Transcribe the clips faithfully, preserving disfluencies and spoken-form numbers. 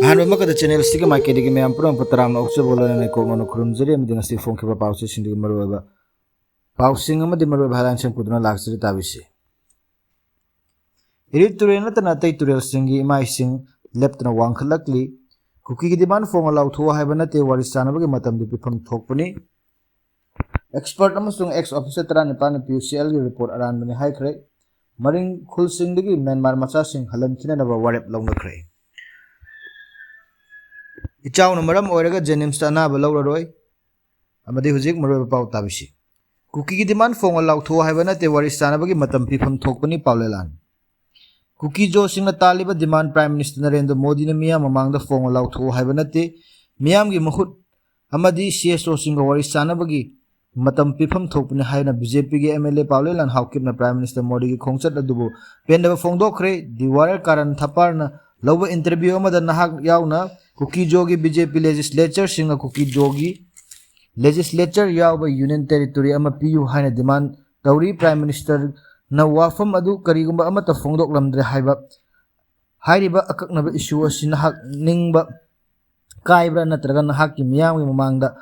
ꯑꯍꯥꯟꯕꯃꯛꯇꯗ channel ꯑꯁꯤꯒꯤ ꯃꯥꯏꯀꯩꯗꯒꯤ ꯃꯌꯥꯝ ꯄꯨꯝꯅꯃꯛꯄꯨ ꯇꯔꯥꯝꯅ ꯑꯣꯛꯆꯕ ꯂꯣꯏꯅꯅ ꯀꯣꯛꯅꯅ ꯈꯨꯔꯨꯝꯖꯔꯤ ꯑꯃꯗꯤ ꯉꯁꯤ ꯐꯣꯡꯈꯤꯕ ꯄꯥꯎꯆꯦꯁꯤꯡꯗꯒꯤ ꯃꯔꯨꯑꯣꯏꯕ ꯄꯥꯎꯁꯤꯡ ꯑꯃꯗꯤ ꯃꯔꯨꯑꯣꯏꯕ headlineꯁꯤꯡ ꯄꯨꯗꯨꯅ ꯂꯥꯛꯆꯔꯤ꯫ ꯇꯥꯕꯤꯁꯤ꯫ ꯏꯔꯤꯜ ꯇꯨꯔꯦꯜ ꯅꯠꯇꯅ ꯑꯇꯩ ꯇꯨꯔꯦꯜꯁꯤꯡꯒꯤ ꯏꯃꯥꯏꯁꯤꯡ ꯂꯦꯞꯇꯅ ꯋꯥꯡꯈꯠꯂꯛꯂꯤ꯫ ꯀꯨꯀꯤꯒꯤ demand ꯐꯣꯡꯅ ꯂꯥꯎꯊꯣꯛꯑꯣ ꯍꯥꯏꯕ ꯅꯠꯇꯦ, ꯋꯥꯔꯤ ꯁꯥꯟꯅꯕꯒꯤ ꯃꯇꯝꯗꯤ ꯄꯤꯐꯝ ꯊꯣꯛꯄꯅꯤ꯫ Expert ꯑꯃꯁꯨꯡ ex officer ꯇꯔꯥꯅꯤꯄꯥꯟꯅ PUCLꯒꯤ report ꯑꯔꯥꯟꯕꯅꯤ ꯍꯥꯏꯈ꯭ꯔꯦ꯫ ꯃꯔꯤꯡ ꯈꯨꯜꯁꯤꯡꯗꯒꯤ ꯃ꯭ꯌꯥꯟꯃꯥꯔ ꯃꯆꯥꯁꯤꯡ ꯍꯜꯍꯟꯈꯤꯅꯅꯕ ꯋꯥꯔꯦꯞ ꯂꯧꯅꯈ꯭ꯔꯦ꯫ ꯏꯆꯥꯎꯅ ꯃꯔꯝ ꯑꯣꯏꯔꯒ JNIMSꯇ ꯑꯅꯥꯕ ꯂꯧꯔꯔꯣꯏ꯫ ꯑꯃꯗꯤ ꯍꯧꯖꯤꯛ ꯃꯔꯨꯑꯣꯏꯕ ꯄꯥꯎ ꯇꯥꯕꯤꯁꯤ꯫ ꯀꯨꯀꯤꯒꯤ demand ꯐꯣꯡꯅ ꯂꯥꯎꯊꯣꯛꯑꯣ ꯍꯥꯏꯕ ꯅꯠꯇꯦ, ꯋꯥꯔꯤ ꯁꯥꯟꯅꯕꯒꯤ ꯃꯇꯝ ꯄꯤꯐꯝ ꯊꯣꯛꯄꯅꯤ꯫ ꯄꯥꯎꯂꯦꯂꯥꯟ꯫ ꯀꯨꯀꯤ ꯖꯣꯁꯤꯡꯅ ꯇꯥꯜꯂꯤꯕ demand Prime Minister ꯅꯔꯦꯟꯗ꯭ꯔ ꯃꯣꯗꯤꯅ ꯃꯤꯌꯥꯝ ꯃꯃꯥꯡꯗ ꯐꯣꯡꯅ ꯂꯥꯎꯊꯣꯛꯑꯣ ꯍꯥꯏꯕ ꯅꯠꯇꯦ, ꯃꯤꯌꯥꯝꯒꯤ ꯃꯍꯨꯠ ꯑꯃꯗꯤ CSOꯁꯤꯡꯒ ꯋꯥꯔꯤ ꯁꯥꯟꯅꯕꯒꯤ ꯃꯇꯝ ꯄꯤꯐꯝ ꯊꯣꯛꯄꯅꯤ ꯍꯥꯏꯅ BJPꯒꯤ MLA ꯄꯥꯎꯂꯦꯂꯥꯟ ꯍꯥꯎꯀꯤꯞꯅ Prime Minister ꯃꯣꯗꯤꯒꯤ ꯈꯣꯡꯆꯠ ꯑꯗꯨꯕꯨ ꯄꯦꯟꯗꯕ ꯐꯣꯡꯗꯣꯛꯈ꯭ꯔꯦ꯫ The Warrior ꯀꯥꯔꯟ ꯊꯄꯥꯔꯅ ꯂꯧꯕ interview ꯑꯃꯗ ꯅꯍꯥꯛ ꯌꯥꯎꯅ ꯀꯨꯀꯤ ꯖꯣꯒꯤ BJP legislatureꯁꯤꯡꯅ ꯀꯨꯀꯤ ꯖꯣꯒꯤ legislature ꯌꯥꯎꯕ Union Territory ꯑꯃ ꯄꯤꯌꯨ ꯍꯥꯏꯅ demand ꯇꯧꯔꯤ꯫ Prime Ministerꯅ ꯋꯥꯐꯝ ꯑꯗꯨ ꯀꯔꯤꯒꯨꯝꯕ ꯑꯃꯠꯇ ꯐꯣꯡꯗꯣꯛꯂꯝꯗ꯭ꯔꯦ ꯍꯥꯏꯕ ꯍꯥꯏꯔꯤꯕ ꯑꯀꯛꯅꯕ issue ꯑꯁꯤ ꯅꯍꯥꯛ ꯅꯤꯡꯕ ꯀꯥꯏꯕ꯭ꯔꯥ ꯅꯠꯇ꯭ꯔꯒ ꯅꯍꯥꯛꯀꯤ ꯃꯤꯌꯥꯝꯒꯤ ꯃꯃꯥꯡꯗ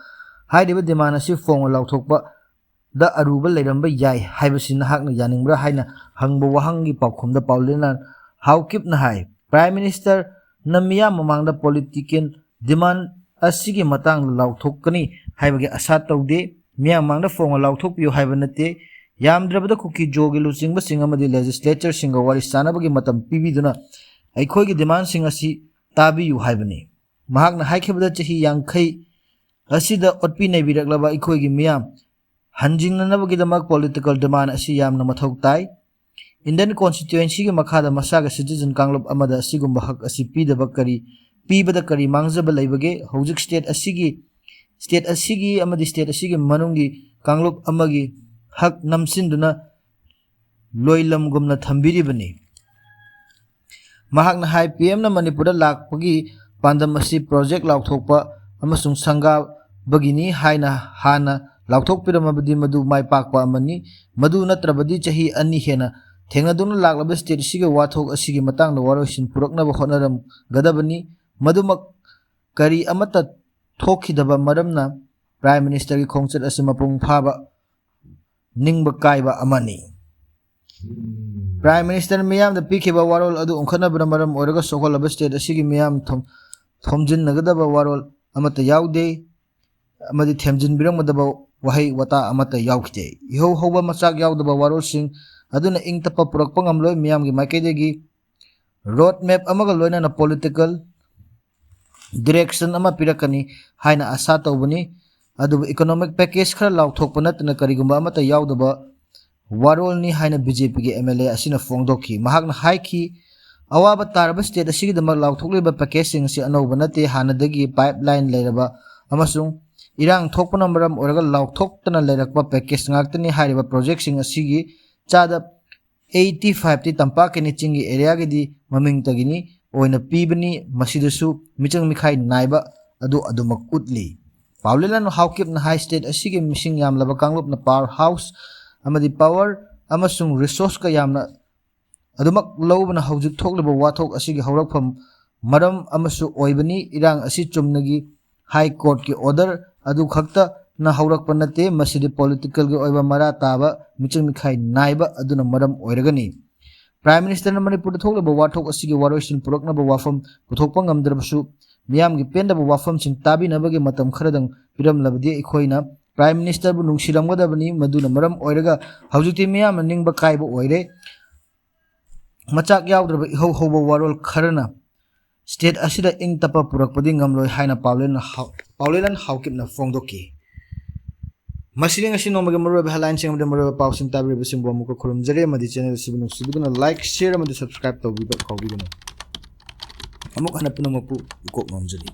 ꯍꯥꯏꯔꯤꯕ demand ꯑꯁꯤ ꯐꯣꯡꯅ ꯂꯥꯎꯊꯣꯛꯄꯗ ꯑꯔꯨꯕ ꯂꯩꯔꯝꯕ ꯌꯥꯏ ꯍꯥꯏꯕꯁꯤ ꯅꯍꯥꯛꯅ ꯌꯥꯅꯤꯡꯕ꯭ꯔꯥ ꯍꯥꯏꯅ ꯍꯪꯕ ꯋꯥꯍꯪꯒꯤ ꯄꯥꯎꯈꯨꯝꯗ ꯄꯥꯎꯂꯦꯂꯥꯟ ꯍꯥꯎꯀꯤꯞꯅ ꯍꯥꯏ, Prime Ministerꯅ ꯃꯤꯌꯥꯝ ꯃꯃꯥꯡꯗ political demand ꯑꯁꯤꯒꯤ ꯃꯇꯥꯡꯗ ꯂꯥꯎꯊꯣꯛꯀꯅꯤ ꯍꯥꯏꯕꯒꯤ ꯑꯁꯥ ꯇꯧꯗꯦ꯫ ꯃꯤꯌꯥꯝ ꯃꯃꯥꯡꯗ ꯐꯣꯡꯅ ꯂꯥꯎꯊꯣꯛꯄꯤꯌꯨ ꯍꯥꯏꯕ ꯅꯠꯇꯦ꯫ ꯌꯥꯝꯗ꯭ꯔꯕꯗ ꯀꯨꯀꯤ ꯖꯣꯒꯤ ꯂꯨꯆꯤꯡꯕꯁꯤꯡ ꯑꯃꯗꯤ legislatureꯁꯤꯡꯒ ꯋꯥꯔꯤ ꯁꯥꯟꯅꯕꯒꯤ ꯃꯇꯝ ꯄꯤꯕꯤꯗꯨꯅ ꯑꯩꯈꯣꯏꯒꯤ demandꯁꯤꯡ ꯑꯁꯤ ꯇꯥꯕꯤꯌꯨ ꯍꯥꯏꯕꯅꯤ꯫ ꯃꯍꯥꯛꯅ ꯍꯥꯏꯈꯤꯕꯗ ꯆꯍꯤ ꯌꯥꯡꯈꯩ ꯑꯁꯤꯗ ꯑꯣꯠꯄꯤ ꯅꯩꯕꯤꯔꯛꯂꯕ ꯑꯩꯈꯣꯏꯒꯤ ꯃꯤꯌꯥꯝ ꯍꯟꯖꯤꯟꯅꯅꯕꯒꯤꯗꯃꯛ political demand ꯑꯁꯤ ꯌꯥꯝꯅ ꯃꯊꯧ ꯇꯥꯏ꯫ Indian constituencyꯒꯤ ꯃꯈꯥꯗ ꯃꯁꯥꯒꯤ citizen ꯀꯥꯡꯂꯨꯞ ꯑꯃꯗ ꯑꯁꯤꯒꯨꯝꯕ ꯍꯛ ꯑꯁꯤ ꯄꯤꯗꯕ ꯀꯔꯤ, ꯄꯤꯕꯗ ꯀꯔꯤ ꯃꯥꯡꯖꯕ ꯂꯩꯕꯒꯦ? ꯍꯧꯖꯤꯛ state ꯑꯁꯤꯒꯤ, state ꯑꯁꯤꯒꯤ ꯑꯃꯗꯤ state ꯑꯁꯤꯒꯤ ꯃꯅꯨꯡꯒꯤ ꯀꯥꯡꯂꯨꯞ ꯑꯃꯒꯤ ꯍꯛ ꯅꯝꯁꯤꯟꯗꯨꯅ ꯂꯣꯏꯂꯝꯒꯨꯝꯅ ꯊꯝꯕꯤꯔꯤꯕꯅꯤ꯫ ꯃꯍꯥꯛꯅ ꯍꯥꯏ, PMꯅ ꯃꯅꯤꯄꯨꯔꯗ ꯂꯥꯛꯄꯒꯤ ꯄꯥꯟꯗꯝ ꯑꯁꯤ project ꯂꯥꯎꯊꯣꯛꯄ ꯑꯃꯁꯨꯡ ꯁꯪꯒꯥꯕꯒꯤꯅꯤ ꯍꯥꯏꯅ ꯍꯥꯟꯅ ꯂꯥꯎꯊꯣꯛꯄꯤꯔꯝꯃꯕꯗꯤ ꯃꯗꯨ ꯃꯥꯏ ꯄꯥꯛꯄ ꯑꯃꯅꯤ꯫ ꯃꯗꯨ ꯅꯠꯇ꯭ꯔꯕꯗꯤ ꯆꯍꯤ ꯑꯅꯤ ꯍꯦꯟꯅ ꯊꯦꯡꯅꯗꯨꯅ ꯂꯥꯛꯂꯕ state ꯑꯁꯤꯒꯤ ꯋꯥꯊꯣꯛ ꯑꯁꯤꯒꯤ ꯃꯇꯥꯡꯗ ꯋꯥꯔꯣꯏꯁꯤꯟ ꯄꯨꯔꯛꯅꯕ ꯍꯣꯠꯅꯔꯝꯒꯗꯕꯅꯤ꯫ ꯃꯗꯨꯃꯛ ꯀꯔꯤ ꯑꯃꯠꯇ ꯊꯣꯛꯈꯤꯗꯕ ꯃꯔꯝꯅ Prime Ministerꯒꯤ ꯈꯣꯡꯆꯠ ꯑꯁꯤ ꯃꯄꯨꯡ ꯐꯥꯕ ꯅꯤꯡꯕ ꯀꯥꯏꯕ ꯑꯃꯅꯤ꯫ Prime Minister ꯃꯤꯌꯥꯝꯗ ꯄꯤꯈꯤꯕ ꯋꯥꯔꯣꯜ ꯑꯗꯨ ꯎꯪꯈꯠꯅꯕꯅ ꯃꯔꯝ ꯑꯣꯏꯔꯒ ꯁꯣꯛꯍꯜꯂꯕ state ꯑꯁꯤꯒꯤ ꯃꯤꯌꯥꯝ ꯊꯣꯝ-, ꯊꯣꯝꯖꯤꯟꯅꯒꯗꯕ ꯋꯥꯔꯣꯜ ꯑꯃꯠꯇ ꯌꯥꯎꯗꯦ ꯑꯃꯗꯤ ꯊꯦꯝꯖꯤꯟꯕꯤꯔꯝꯒꯗꯕ ꯋꯥꯍꯩ ꯋꯥꯇꯥ ꯑꯃꯠꯇ ꯌꯥꯎꯈꯤꯗꯦ꯫ ꯏꯍꯧ ꯍꯧꯕ ꯃꯆꯥꯛ ꯌꯥꯎꯗꯕ ꯋꯥꯔꯣꯜꯁꯤꯡ ꯑꯗꯨꯅ ꯏꯪ ꯇꯞꯄ ꯄꯨꯔꯛꯄ ꯉꯝꯂꯣꯏ꯫ ꯃꯤꯌꯥꯝꯒꯤ ꯃꯥꯏꯀꯩꯗꯒꯤ road map ꯑꯃꯒ ꯂꯣꯏꯅꯅ political direction ꯑꯃ ꯄꯤꯔꯛꯀꯅꯤ ꯍꯥꯏꯅ ꯑꯁꯥ ꯇꯧꯕꯅꯤ꯫ ꯑꯗꯨꯕꯨ economic package ꯈꯔ ꯂꯥꯎꯊꯣꯛꯄ ꯅꯠꯇꯅ ꯀꯔꯤꯒꯨꯝꯕ ꯑꯃꯠꯇ ꯌꯥꯎꯗꯕ ꯋꯥꯔꯣꯜꯅꯤ ꯍꯥꯏꯅ BJPꯒꯤ MLA ꯑꯁꯤꯅ ꯐꯣꯡꯗꯣꯛꯈꯤ꯫ ꯃꯍꯥꯛꯅ ꯍꯥꯏꯈꯤ, ꯑꯋꯥꯕ ꯇꯥꯔꯕ state ꯑꯁꯤꯒꯤꯗꯃꯛ ꯂꯥꯎꯊꯣꯛꯂꯤꯕ packageꯁꯤꯡ ꯑꯁꯤ ꯑꯅꯧꯕ ꯅꯠꯇꯦ, ꯍꯥꯟꯅꯗꯒꯤ pipeline ꯂꯩꯔꯕ ꯑꯃꯁꯨꯡ ꯏꯔꯥꯡ ꯊꯣꯛꯄꯅ ꯃꯔꯝ ꯑꯣꯏꯔꯒ ꯂꯥꯎꯊꯣꯛꯇꯅ ꯂꯩꯔꯛꯄ package ꯉꯥꯛꯇꯅꯤ꯫ ꯍꯥꯏꯔꯤꯕ projectꯁꯤꯡ ꯑꯁꯤꯒꯤ ꯆꯥꯗ eighty fiveꯇꯤ ꯇꯝꯄꯥꯛꯀꯤꯅꯤ, ꯆꯤꯡꯒꯤ areaꯒꯤꯗꯤ ꯃꯃꯤꯡꯇꯒꯤꯅꯤ ꯑꯣꯏꯅ ꯄꯤꯕꯅꯤ꯫ ꯃꯁꯤꯗꯁꯨ ꯃꯤꯆꯪ ꯃꯤꯈꯥꯏ ꯅꯥꯏꯕ ꯑꯗꯨ ꯑꯗꯨꯃꯛ ꯎꯠꯂꯤ꯫ ꯄꯥꯎꯂꯦꯂꯟ ꯍꯥꯎꯀꯤꯞꯅ ꯍꯥꯏ, state ꯑꯁꯤꯒꯤ ꯃꯤꯁꯤꯡ ꯌꯥꯝꯂꯕ ꯀꯥꯡꯂꯨꯞꯅ power house ꯑꯃꯗꯤ power ꯑꯃꯁꯨꯡ resource ꯀꯌꯥꯝꯅ ꯑꯗꯨꯃꯛ ꯂꯧꯕꯅ ꯍꯧꯖꯤꯛ ꯊꯣꯛꯂꯤꯕ ꯋꯥꯊꯣꯛ ꯑꯁꯤꯒꯤ ꯍꯧꯔꯛꯐꯝ ꯃꯔꯝ ꯑꯃꯁꯨ ꯑꯣꯏꯕꯅꯤ꯫ ꯏꯔꯥꯡ ꯑꯁꯤ ꯆꯨꯝꯅꯒꯤ High Courtꯀꯤ order ꯑꯗꯨ ꯈꯛꯇꯅ ꯍꯧꯔꯛꯄ ꯅꯠꯇꯦ, ꯃꯁꯤꯗꯤ politicalꯒꯤ ꯑꯣꯏꯕ ꯃꯔꯥ ꯇꯥꯕ ꯃꯤꯆꯪ ꯃꯤꯈꯥꯏ ꯅꯥꯏꯕ ꯑꯗꯨꯅ ꯃꯔꯝ ꯑꯣꯏꯔꯒꯅꯤ꯫ Prime Ministerꯅ ꯃꯅꯤꯄꯨꯔꯗ ꯊꯣꯛꯂꯤꯕ ꯋꯥꯊꯣꯛ ꯑꯁꯤꯒꯤ ꯋꯥꯔꯣꯏꯁꯤꯟ ꯄꯨꯔꯛꯅꯕ ꯋꯥꯐꯝ ꯄꯨꯊꯣꯛꯄ ꯉꯝꯗ꯭ꯔꯕꯁꯨ, ꯃꯤꯌꯥꯝꯒꯤ ꯄꯦꯟꯗꯕ ꯋꯥꯐꯝꯁꯤꯡ ꯇꯥꯕꯤꯅꯕꯒꯤ ꯃꯇꯝ ꯈꯔꯗꯪ ꯄꯤꯔꯝꯂꯕꯗꯤ ꯑꯩꯈꯣꯏꯅ Prime Ministerꯕꯨ ꯅꯨꯡꯁꯤꯔꯝꯒꯗꯕꯅꯤ꯫ ꯃꯗꯨꯅ ꯃꯔꯝ ꯑꯣꯏꯔꯒ ꯍꯧꯖꯤꯛꯇꯤ ꯃꯤꯌꯥꯝꯅ ꯅꯤꯡꯕ ꯀꯥꯏꯕ ꯑꯣꯏꯔꯦ꯫ ꯃꯆꯥꯛ ꯌꯥꯎꯗ꯭ꯔꯕ ꯏꯍꯧ ꯍꯧꯕ ꯋꯥꯔꯣꯜ ꯈꯔꯅ state ꯑꯁꯤꯗ ꯏꯪ ꯇꯞꯄ ꯄꯨꯔꯛꯄꯗꯤ ꯉꯝꯂꯣꯏ ꯍꯥꯏꯅ ꯄꯥꯎꯂꯦꯟ ꯍꯥꯎ-, ꯄꯥꯎꯂꯦꯂꯟ ꯍꯥꯎꯀꯤꯞꯅ ꯐꯣꯡꯗꯣꯛꯈꯤ꯫ ꯃꯁꯤꯅꯤ ꯉꯁꯤ ꯅꯣꯡꯃꯒꯤ ꯃꯔꯨꯑꯣꯏꯕ headlineꯁꯤꯡ ꯑꯃꯗꯤ ꯃꯔꯨꯑꯣꯏꯕ ꯄꯥꯎꯁꯤꯡ ꯇꯥꯕꯤꯔꯤꯕꯁꯤꯡꯕꯨ ꯑꯃꯨꯛꯀ ꯈꯨꯔꯨꯝꯖꯔꯤ ꯑꯃꯗꯤ channel ꯑꯁꯤꯕꯨ ꯅꯨꯡꯁꯤꯕꯤꯗꯨꯅ like, share ꯑꯃꯗꯤ subscribe ꯇꯧꯕꯤꯕ ꯀꯥꯎꯕꯤꯒꯅꯨ꯫ ꯑꯃꯨꯛ ꯍꯟꯅ ꯄꯨꯝꯅꯃꯛꯄꯨ ꯏꯀꯣꯛ ꯅꯣꯝꯖꯔꯤ꯫